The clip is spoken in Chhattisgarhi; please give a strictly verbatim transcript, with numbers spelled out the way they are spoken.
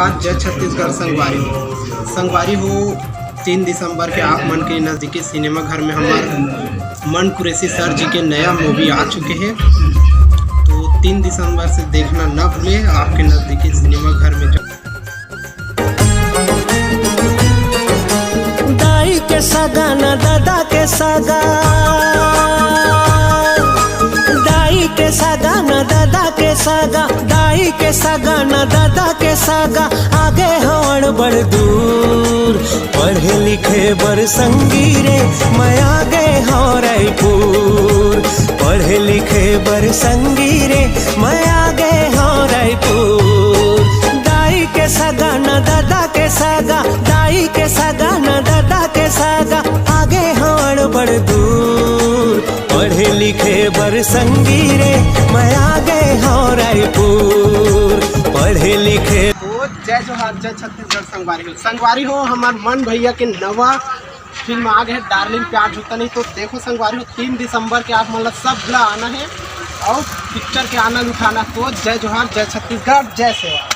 आज जय छत्तीसगढ़ संगवारी हो। संगवारी हो, तीन दिसंबर के आप मन के नजदीकी सिनेमा घर में हमार मन कुरैशी सर जी के नया मूवी आ चुके हैं। तो तीन दिसंबर से देखना ना भूले, आपके नजदीकी सिनेमा घर में। दाई के सगा न दादा के सगा, दाई के सगा न दादा के सगा, दाई के सगा न दादा के सगा, आगे हवड़ बड़ दूर। पढ़े लिखे बर संगी रे, मैं आगे हौं रायपुर। पढ़े लिखे बर संगी रे, मैं आगे हौं रायपुर। दाई के सगा न दादा के सगा, दाई के सगा न दादा के सगा, आगे हौं बड़ दूर। पढ़े लिखे बर संगी रे, मैं आगे हौं रायपुर। पढ़े लिखे। तो जय जोहार, जय छत्तीसगढ़ संगवारी हो। संगवारी हो, हमार मन भैया के नवा फिल्म आ गए डार्लिंग प्यार झुकता नहीं। तो देखो संगवारी हो, तीन दिसंबर के आप मन ला सब ला आना है और पिक्चर के आनंद उठाना। तो जय जोहार, जय छत्तीसगढ़, जय सेवा।